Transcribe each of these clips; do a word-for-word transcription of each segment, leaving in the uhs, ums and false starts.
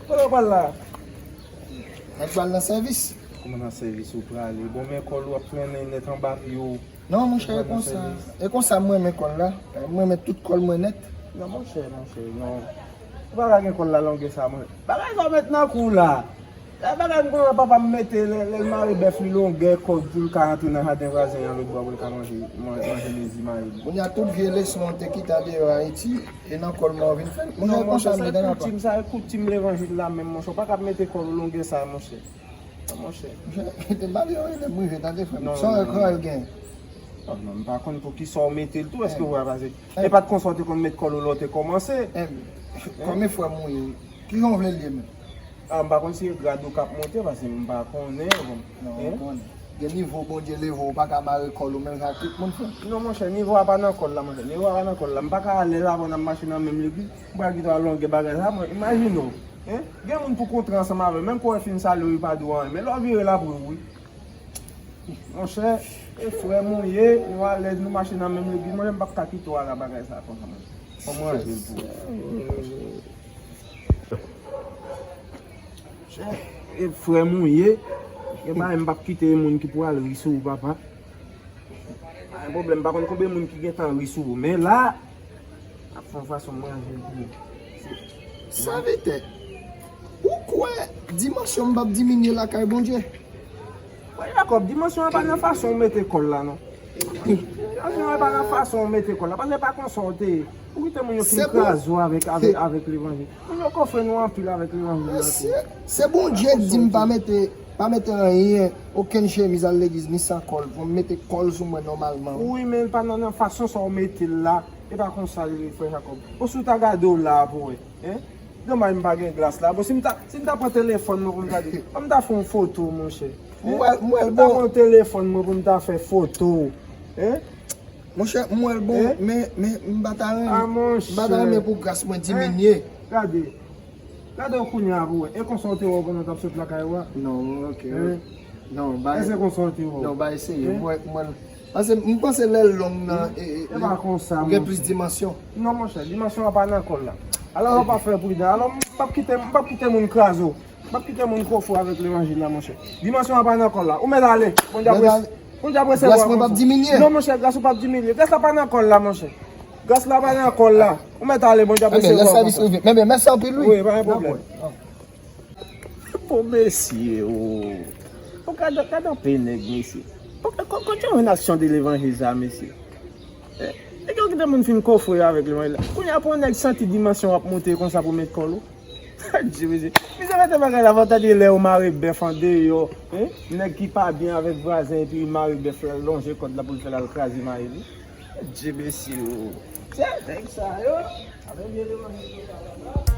Kote w pral la? Mwen pral nan sèvis. Kòman nan sèvis ou prale? Bon, men kòl ou ap trennen nèt anba pye w. Non, monchè, e konsa. E konsa m renmen kòl la. M renmen tout kòl mwen nèt. Non, monchè, monchè, non. Ou pa ka gen kòl la longè sa, monchè. Bagay sa w met nan kou w la. Lè bagay m konnen papa m mete, lè, lè l mare bèf li longè kòd pou l ka antre nan jaden vwazen an lòt bò pou l ka manje, man-, manje mezi mayi. Kounye a tout vye leson an te kite deyò Ayiti, e nan kòl mwen w vin fè l. Monchè, e konsa m te gen papa. Koutim sa, e koutim levanjil la menm, monchè. Ou pa ka ap mete kòl ou longè sa, monchè. Monchè. Monchè, te bale yon rele m rive, tande frè m. Sa w wè kòl gen? Oh, non, m pa konn pou ki sa w mete l tou, èske ou wè pase? E pa t konsa w te konn met kòl ou lè w te kòmanse? Kòman frè m ou ye? Kijan w vle l ye menm? Ah, m pa konn si se grad ou k ap monte, paske m pa konnen, bon. Non, m konnen. Gen nivo Bondye leve w, ou pa ka mare kòl ou menm jan ak tout moun frè m. Non, monchè, nivo a pa nan kòl la, monchè. Nivo a pa nan kòl la. M pa ka alèz avè w n ap mache nan menm legliz. M pral kite w al longè bagay sa, mwen, imajine w. Hein? Gen moun pou kontre ansanm avè w, menm kò w fin salye w, li pa di w anyen. Men lè w vire l apre w, wi. Monchè, e frè m ou ye, nou alèz, nou mache nan menm legliz. Monchè, m p ap ka kite w al a bagay sa konsa, monchè. Fò m ranje l pou ou. Monchè, e frè m ou ye. Gen bagay m p ap kite e moun ki pou al ri sou ou, papa. Pa gen pwoblèm, m pa konn konbyen moun ki gentan ri sou ou. Men la, m ap fè yon fason m ranje l pou ou. Sèvitè, ou kwè dimansyon m p ap diminye lakay Bondye? Frè Jakòb, dimansyon an pa nan fason w mete kòl la, non. Dimansyon an pa nan fason w mete kòl la. Paske pa konsa w te ye. Ou kite moun yo fin kraze w avèk, avèk, avèk levanjil. Moun yo kofre nou anpil avèk levanjil la tou. Se, se Bondye k di m pa mete, pa mete anyen, okenn chemiz al legliz, ni san kòl, pou m mete kòl sou mwen nòmalman. Wi, men l pa nan, nan fason sa w mete l la. E pa konsa l ye, frè Jakòb. Ou si w ta gade w la pou wè. Hein? Domaj m pa gen glas la. Bon, si m ta, si m ta pran telefòn mwen pou m ta di, ban m ta fè yon foto, monchè. Hein? M wè l, m wè l bon. Si m ta pran telefòn mwen pou m ta fè foto. Hein? Monchè, m wè l bon, men, men m pa ta renmen, m pa ta renmen pou gras mwen diminye. Gade. Gade w kounye a pou wè. E konsa w te wè w pandan w t ap sot lakay ou a? Non, ok. Non, bay. Èske konsa w te wè w? Non, bay eseye. M wè, m wè l. Paske m panse lè l long nan, e, e, e pa konsa, ou gen plis dimansyon. Non, monchè, dimansyon an pa nan kòl la. Alò, ou pa fè pridan. Alò, m p ap kite, m p ap kite moun kraze w. M p ap kite moun kofre w avèk levanjil la, monchè. Dimansyon an pa nan kòl la. Ou mèt ale. Bondye apresye. Bondye apresye w. Gras mwen p ap diminye. Non, monchè, gras ou p ap diminye. Gras la pa nan kòl la, monchè. Gras la pa nan kòl la. Ou mèt ale, Bondye apresye w. Lè sèvis rive. Men, men, mèsi anpil, wi. Wi, pa gen pwoblèm. Bon, mesye, o. Bon, gade, gade anpil nèg, mesye. Bon, kon, kon, kon jan yon aksyon de levanjil sa, mesye. Eh, nèg yo kite moun fin kofre yo avèk levanjil la. Kounye a pou yon nèg santi dimansyon w ap monte konsa pou met kòl ou. Adje, mesye. Misye mete bagay la, fò w tande lè yo mare bèf andeyò. Hein? Nèg ki pa byen avèk vwazen epi li mare bèf la, lonje kòd la pou l fè l al kraze mayi li. Adje, mesye, o. Se nèg sa yo. Avè vye levanjil yo sa la.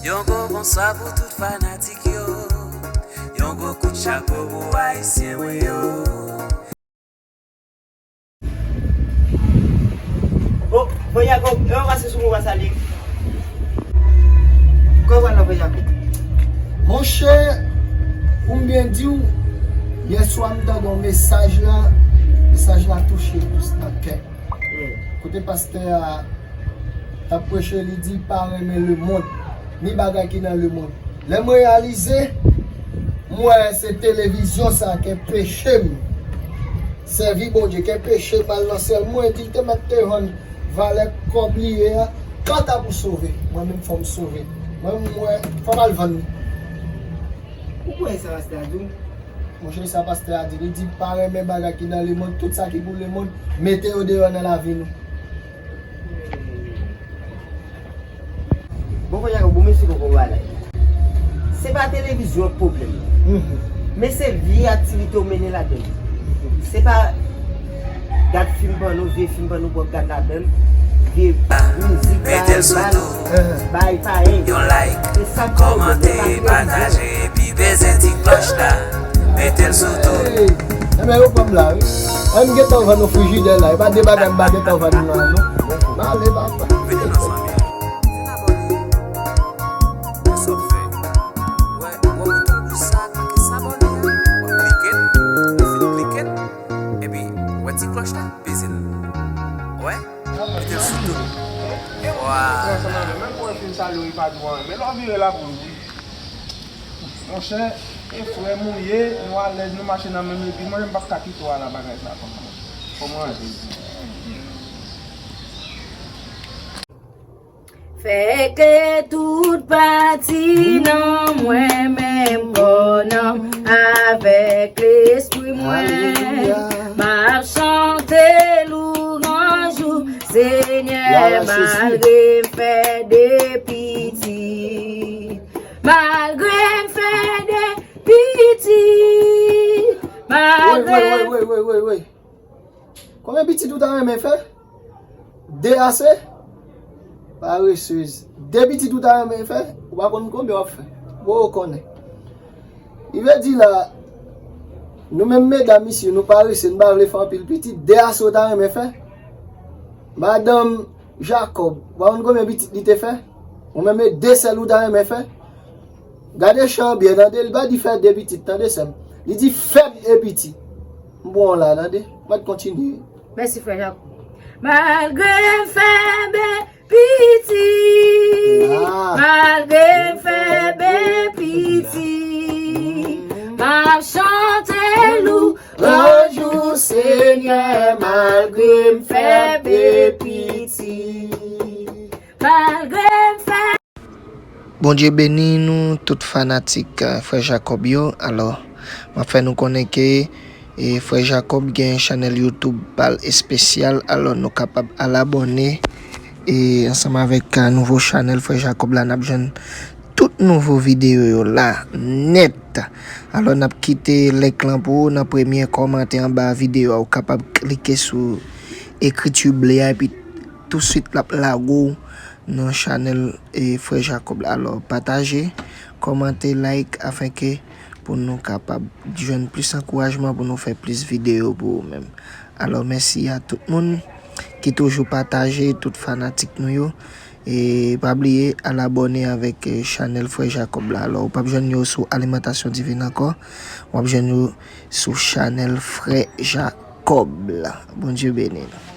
Yon gwo bonswa pou tout fanatik yo. Yon gwo kout chapo pou Ayisyen mwen yo. Bon, frè Jakòb, lè w pase sou mwen, w a salye. Kòman w pral nan frè Jakòb? Monchè, pou m byen di w, yèswa m tande yon mesaj la, mesaj la touche m jis nan kè. Kote pastè a t ap preche, li di pa renmen lemonn, ni bagay ki nan lemonn. Lè m reyalize, m wè se televizyon sa k enpeche m sèvi Bondye, k enpeche m al nan syèl. M wè di l te mèt te vann valè kòb li ye a, kanta pou sove. Mwen menm fò m sove. Mwen menm m wè fò m al vann li. Ou kwè sa pastè a di w? Monchè, sa pastè a di, li di pa renmen bagay ki nan lemonn, tout sa ki pou lemonn, mete yo deyò nan lavi nou. Bon, frè Jakòb, bon, mesye, kòkò bagay. Se pa televizyon k pwoblèm nan. Men se vye aktivite w mennen ladan l. Se pa gad fim pòno, vye fim pòno pou w ap gad ladan l. Vye mizik, bagay, bal, bagay payen. Yon like, kòmante, pataje, epi beze ti klòch la. Mete l sou tout. Enben, yo pran m la, wi. An m gentan vann yon frijidè la. E pa de bagay m pa gentan vann nan, non. M ale, papa. Vin abòne. Vin abòne. Wè sa w fè. Peze l. Wè? Kite l sou tou. Vwala. Menm pou yon fin salye w, li pa di w anyen. Men lè w vire la pou l, wi. Monchè, e frè m ou ye, nou alèz, nou mache nan menm legliz. Mwen, m p ap ka kite w al nan bagay sa, kòman? Kòman an te di? Fè ke tout pati nan mwen, menm kò, nanm avèk lespri mwen. Alelouya. M ap chante louwanj ou, Senyè, malgre m fè de pitit. Malgre m fè de pitit. Woy, woy, woy, woy, woy, woy. Konbyen pitit ou ta renmen fè? De ase? Paresez. De pitit ou ta renmen fè? Ou pa konn konbyen w ap fè. Bon, ou konnen. Li vle di la, nou menm medam isi, nou parese, nou pa vle fè anpil pitit. De ase ou ta renmen fè? Madanm Jakòb, ou pa konn konbyen pitit li te fè? Ou menm e de sèl ou ta renmen fè? Gade chan byen, tande, li pa di fè de pitit, tande, sè m. Li di fè m e pitit. M bon la, tande. Mèt kontinye. Mèsi, frè Jakòb. Malgre m fè de pitit, malgre m fè de pitit, m ap chante louwanj ou, Senyè, malgre m fè de pitit, malgre m fè Bondye beni nou tout fanatik, eh, frè Jakòb yo. Alò, m ap fè nou konnen ke, eh, frè Jakòb gen chanèl YouTube pa l espesyal. Alò, nou kapab al abòne, eh, ansanm avèk, eh, nouvo chanèl frè Jakòb la, n ap jwenn tout nouvo videyo yo la, nèt. Alò, n ap kite link lan pou ou nan premye kòmantè anba videyo a. Ou kapab klike sou ekriti ble a, epi touswit l ap lage w nan chanèl, e, frè Jakòb la. Alò, pataje, kòmante, like, afin ke pou nou kapab jwenn plis ankourajman pou nou fè plis videyo pou ou menm. Alò, mèsi a tout moun ki toujou pataje, tout fanatik nou yo. E pa bliye al abòne avèk, e, chanèl frè Jakòb la. Alò, ou p ap jwenn yo sou Alimantasyon Divin ankò. W ap jwenn yo sou chanèl frè Jakòb la. Bondye beni nou.